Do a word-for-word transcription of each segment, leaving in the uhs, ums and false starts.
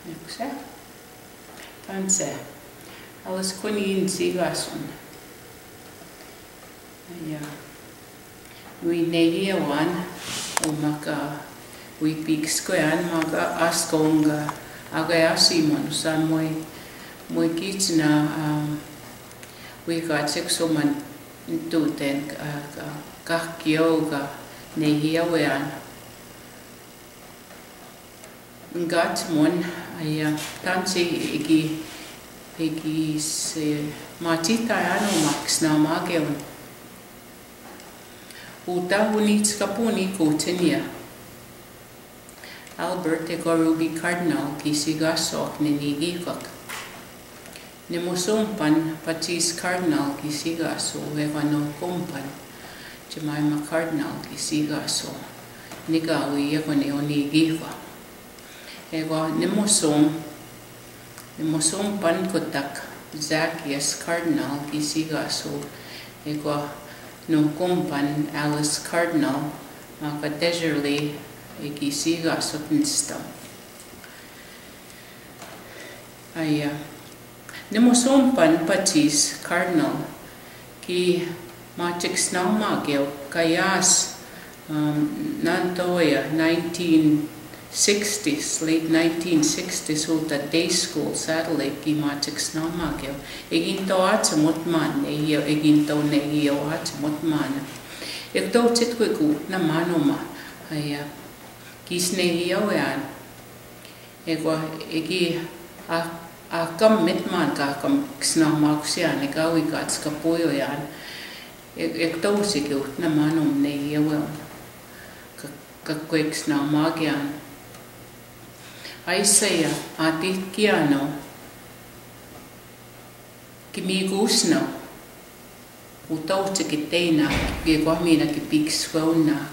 Nekse. Tanse. Alice Queen in Sigason. Ya. Wi negiawan, o maka, wi pik square an maka askonga, aga ya simon san mwe, mwe kichna, um, wi ka chek so man tuten, uh, ka, ka kio ka negiawan. Ngat mon, aya, tansi igi, igi se mati tayano maksna mageun. Uta uni tskapuni kutenia. Albert eko Ruby Cardinal kisiga sok nenigi kok. Nemosompan Patis Cardinal kisiga so eko Nongkompan Jemima Cardinal kisiga so. Niga wi eko ne onigi kwa. Eko nemosom, nemosompan kotak Zacchaeus Cardinal kisiga so. Eko Nongkompan Alice Cardinal maka Deserle kisiga so pinstam. Aya. Nemosompan Patis Cardinal ki machiksnau mageo kayas, um, nantoya nineteen sixties, late nineteen sixties uta day school satellite ki machiksnau mageo. Eginto achimut man ne yo, eginto ne yo achimut man. Ekto chitku ku na manoma. Aya. Kisne yo yan. Eko, eki a, a kam met man ka kam kisna makusia ne ka wi ka tska poyo yan. Ek, ekto siki utna manum ne yewe on. Ka, ka kwek sna magian. Isaiah, ati kiano. Kimi kusno. Uta uchi kiteina, ke kwa mina ki pik skweu nak.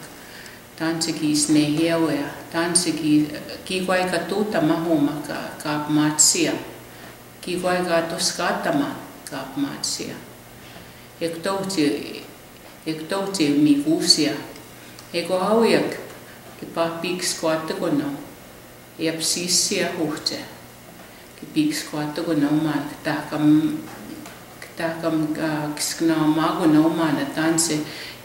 Tansi ki snehi awea, tansi ki, ki kwa ka tuta mahoma ka, ka matsia. Ki kwa ka toska tama ka matsia. Ekto uchi, ekto uchi mi kusia. Eko awiak, ki pa pik skwa tukono. Yap sisia uhte. Ki pik skwa tukono man, kita kam, kita kam, ah, kiskna mago no man, tanse,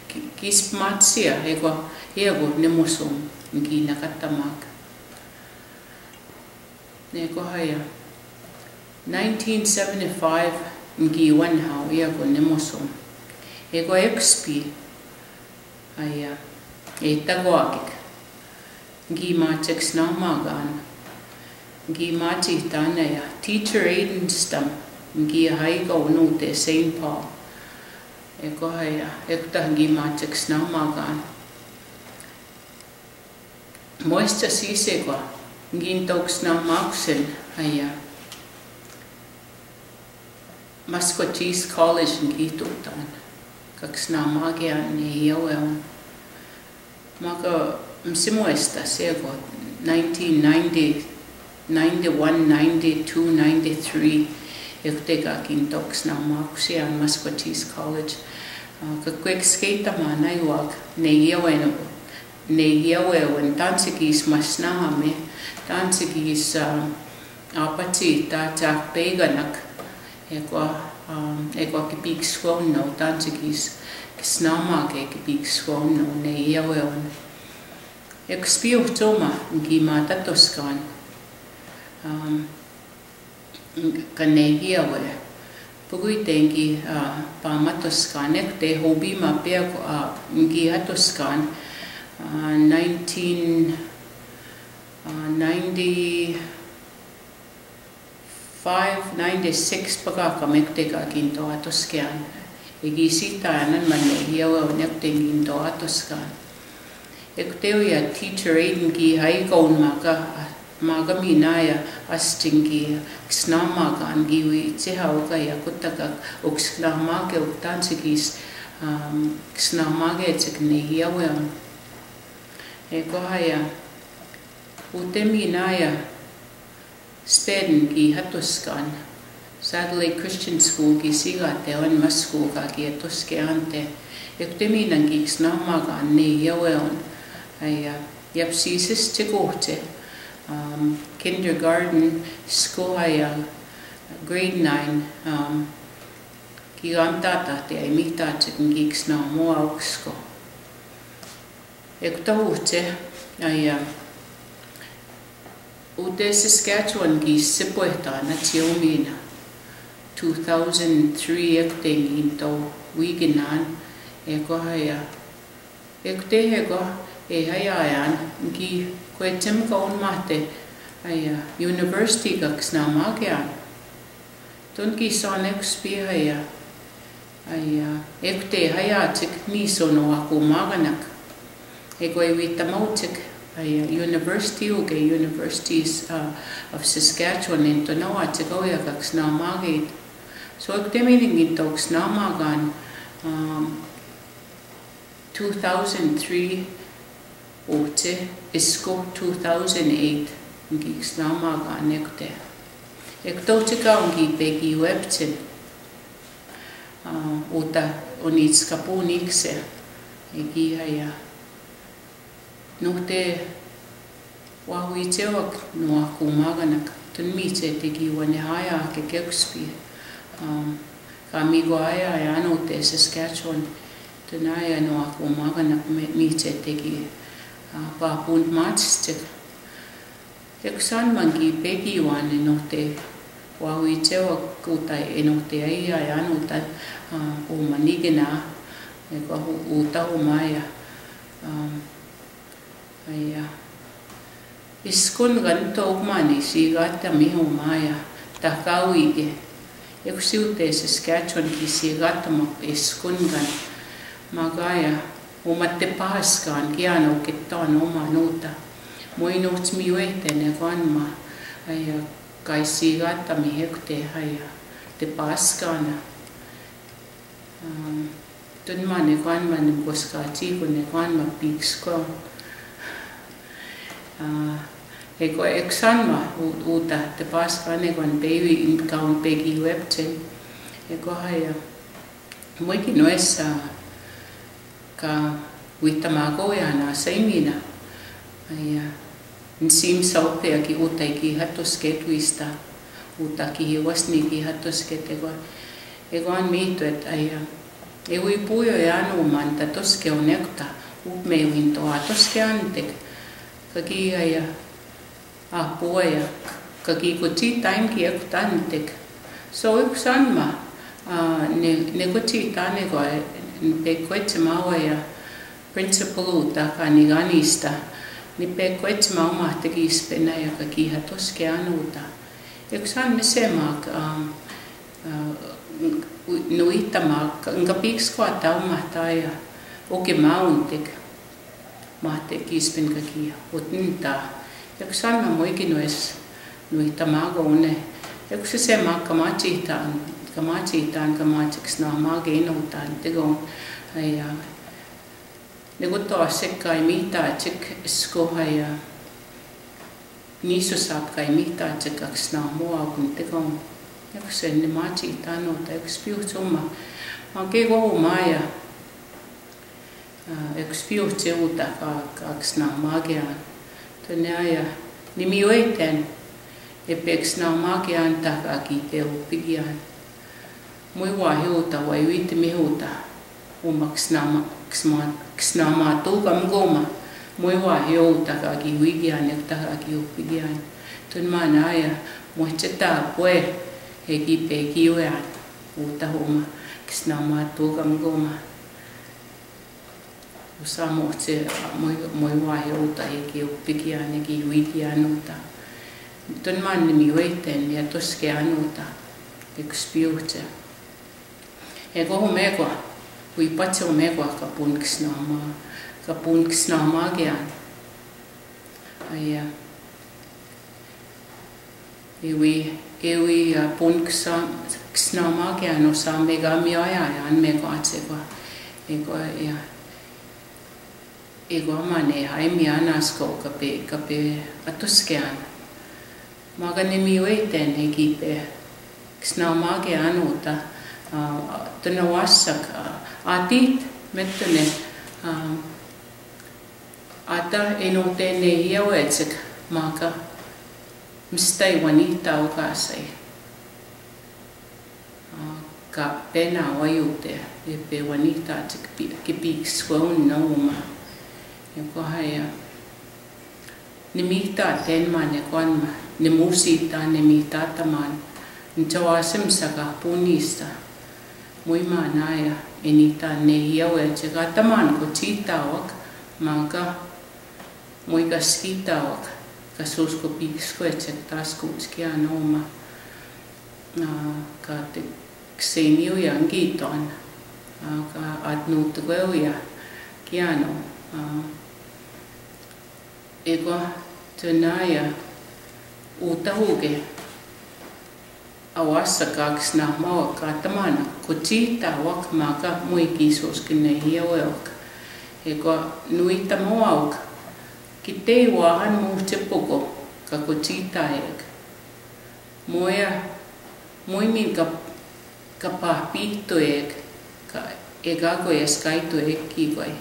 ki, kis matsia, eko, ego nemosom, ngi nakatamak. Neko haya. Nineteen seventy-five, ngi wan hao, ego nemosom. Ego X P, haya. E tago akik. Ngi ma chek sna magan. Ngi ma chi tana ya. Teacher aid stam. Ngi hai ka unu te Saint Paul. Eko haya. Ekta ngi ma chek sna magan. Moista sise kwa. Ngin tok sna maksen haya. Muscatine College ngi tutan. Kaksna magian ne yawen. Maka msimu esta sego nineteen ninety, ninety-one, ninety-two, ninety-three. Ekte ka kintok sna makusian Muscatine College. Ah, ka kwek skate ma naiwak ne yawen. Ne yawen tansi kis masna hame. Tansi kis, ah, Apati ta chak peiganak, ekwa, um, ekwa kipik skwon no, tansi kis, kisnama ke kipik skwon no, ne yawe on. Ekspio toma, ngi mata toskan. Um, kane yawe. Pugui tengi, uh, pa ma toskan, ekte hobi ma pia ko, uh, ngi ha toskan. Uh, nineteen, uh, ninety, Five ninety-six paka kamek te ka kinto atos kian. Egi sita anan manne hiawe onek te kinto atos kan. Ekte ya teacher aid ngi hai kaun maka, maka mina ya asting ki kisna maka ngi wi che hau ka ya kutaka uksna make uktan sikis, um, kisna make chekne hiawe on. Eko haya. Ute mina ya. Spain ki hatuskan. Satellite Christian School ki siga tewan ma school ka ki hatuske ante. Ekte mina ki kisna makan ne yawe on. Aya, yap sisis cheko te. Um, kindergarten, school haya, grade nine, um, ki gam tata te ai mi ta chik ngi ksna mo au ksko. Ekta ute, aya, ute Saskatchewan ki sipwe ta na chiomina. Two thousand three ekte nginto wiginan, eko haya. Ekte heko, e haya yan, ngi kwe tem ka un mate, aya, university ka ksna ma kyan. Tun ki son X P haya. Aya, ekte haya chik ni sono wa ku maganak. Eko ewi tamau chik, aya, university uke Universities, uh, of Saskatchewan in tonawa chik au ya ka ksna ma ge. So ekte mi ningin to ksna ma gan, um, two thousand three ute, isko two thousand eight ngi ksna ma gan ekte. Ekto chika ngi pegi webchen. Ah, uta onitsi kapu nikse, egi haya. Nukte wa hui chewak nua ku maganak, tun mi che tegi wane haya ke kekspi. Um, kami go aya ya no te Saskatchewan, tun aya nua ku maganak me, mi che tegi, ah, pa pun mats chek. Eksan mangi pegi wane note, wa wi chewa kuta e note ai aya no ta, ah, o manigena, e kwa hu-, uta o maya, um, aya. Iskun gan tok mani si gata mi o maya, taka wige. Eku si ute Saskatchewan ki si gata mak iskun gan. Magaya, o mate paskan ki ano kiton o manuta. Mo ino tmi we tene kwan ma, aya, kai si gata mi hekte haya, te paskana. Um, tun mane kwan mane koska chi kune kwan ma pigs ko. Ah, eko eksan ma u-, uta te paskane kwan baby in kaun pegi webchen. Eko haya. Mweki noesa ka wita mako ya na saimina. Aya. Nsim saupe aki utai ki hatos ke twista. Uta ki hiwas ni ki hatos ke tegwa. Egwan mi twet aya. Ewi puyo ya no manta tos ke onekta. Up me winto atos ke antek. Kaki aya. Apu aya. Kaki kuchi time ki ekta antek. So eksan ma. Ah, ne, ne kuchi tane kwa, ne pe kwet ma waya. Principal uta kani ganista. Ni pe kwet ma uma teki spena ya kaki hatos ke anu uta. Eksan mi se mak, um, uh, nui ta mak, nga pigs kwa ta uma ta ya. Oke ma untek. Ma teki spen kaki utin ta. Eksan ma moi ki noes nui ta ma go une. Ekse se ma kamachi tan, kamachi tan, kamachi ksna ma ge no tan te go. Aya. Nego to asek kai mi ta chik sko haya. Ni so sap kai mi ta chik aksna mo a kun te kong. Yak sen ni ma chi ta no ta ekspiu chuma. Ma ke go maya. Ah, ekspiu che uta ka, ka aksna ma ge an. Tene aya. Ni mi we ten. Epe aksna ma ge an ta ka ki pe u pigian. Mui wa hi uta wa iwi timi hi uta. Uma ksnama, ksma, ksnama tu kam goma. Mui wa hi uta ka ki wi gyan, ekta ka ki upi gyan. Tun mana ya, mui cheta pwe, heki peki we an. Uta uma, ksnama tu kam goma. Usa mo che, moi, moi wa he uta he ki upiki ane ki wiki ane uta. Tun man ni mi wei ten ya tos ke ane uta. Experience. Ego humegwa, wi pache humegwa kapun kisnama, kapun kisnama ke an. Aya. Ewi, ewi, ah, pun ksa-, ksnama ke ano sa mega mi aya, aya, an mega atse kwa. Ego, ya. Ego mane, hai mi ana sko kape, kape atus ke an. Magane mi wei ten he ki pe. Ksnama ke ano ta, ah, tena wasak, ah, atit, metene, ah, Ata eno tene hiya wechik maka. Mstai wanita uka sai. Ah, ka pena wayu te, epe wanita chik pi-, kipik skwon no uma. Eko haya. Nimita ten ma ne kwan ma, nimusi ta nimita taman. Nchawa sim saka punista. Mui manaya, enita ne yawe chika taman ko chita wak, maka mui ka skita wak, ka sus ko pik skwe chek ta sku chikia no ma. Ah, ka te kseniu ya ngi ton. Ah, ka atnu tuweu ya kiano. Ah, eko tunaya utahuke. Awasa ka kisna mawa ka tamana kuchita wak maka mui kisos kine yawe wak. Eko nui tamawa wak. Kitei wa an mu chepuko ka kuchita ek. Moya, mui min ka, ka papi to ek, ka ega ko ya sky to ek ki koi.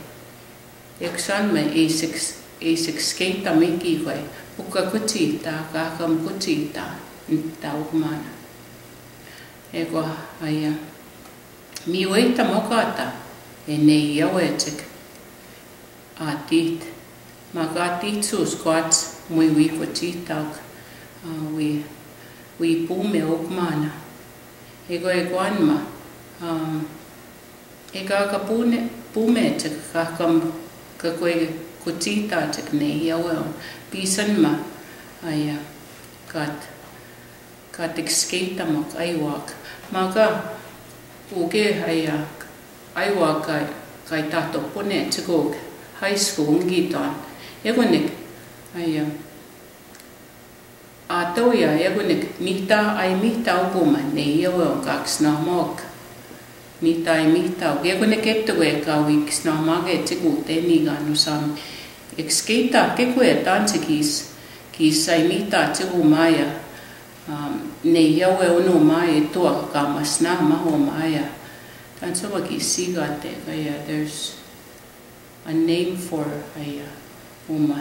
Eksan me A six, A six K tami ki koi. Uka kuchita, ka kam kuchita, ta ukmana. Eko aya. Miwei tamokata, ene yawe chek. Atit. Maka atit sus kwats, mui wi kuchita wak. Ah, wi, wi pume ukmana. Eko eko anma. Um, eka ka pune, pume chek ka kam ka kwe kuchita chek ne yawe. Pisan ma. Aya. Kat. Ka tik skate tamok aiwak. Maka uke aya aiwak kai, kai tato pone chikok high school ngi ton. Eko nek aya ato ya eko nek nita ai mita ukuma ne yawe kak sna mok. Nita ai mita uke eko nek eto we ka wik sna mage chiku teni ga nusam. Ek skate ta ke kwe tan chikis, kis ai mita chiku maya. Um, ne yawe unu ma e tua ka masna ma ho maya. Tanso wa ki siga te kaya, there's a name for aya uma.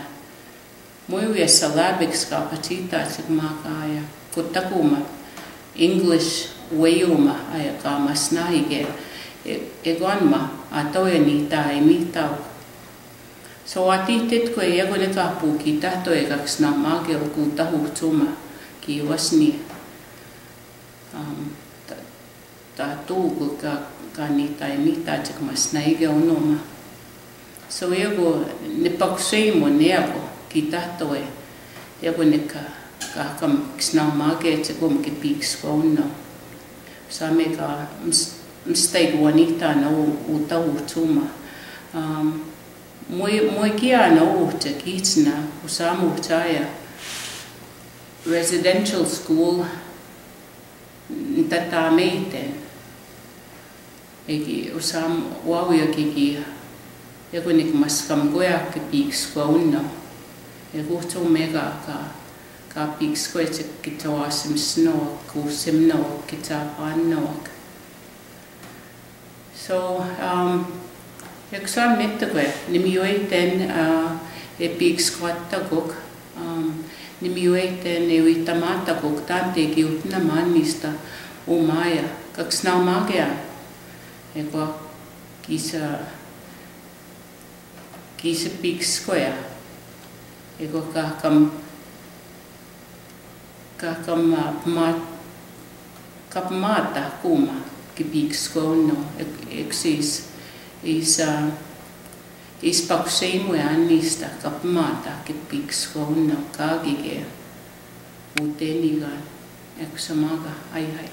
Mui wi a syllabics ka pachita chik ma kaya. Kutakuma English we uma aya ka masna ige. E, egon ma ato e nita e mita. So ati tet kwe eko ne ka pu kita to e ka kisna ma ke o kuta hu chuma ki wasni. Um, ta, ta tu ku ka, ka nita e mita chek masna ige unoma. So eko ne pakusei mo ne ako kita to e. Eko ne ka, ka kam kisna ma ke chek um ke pik sko no. Same ka ms-, mistake wanita no u, uta u chuma. Um, Mwe, mwe kia no uhte kitsna, usamu uhtaya. Residential school, ntata meiten. Eki, usam, wawi eki ki, eko nik maskam goya ke piks kwa unno. Eko uhtu mega ka, ka piks kwa ete kitawa sim snow, ku sim no, kita pan no. So, um, exam metekwe, nimiyo iten, uh, e piks kwa takok, um, nimiyo iten e witama takok tante ki utna manista umaya, kaksna umagea, ekwa kisa, kisa piks kwa, ekwa ka kam, Ka kama pma, ka pmata kuma ki piks kwa unno, ek-, eksis, is, uh, is pakusei mwe anista ka pmata ki piks kwa unno, ka gige uteni ga, eksamaga, ai, ai.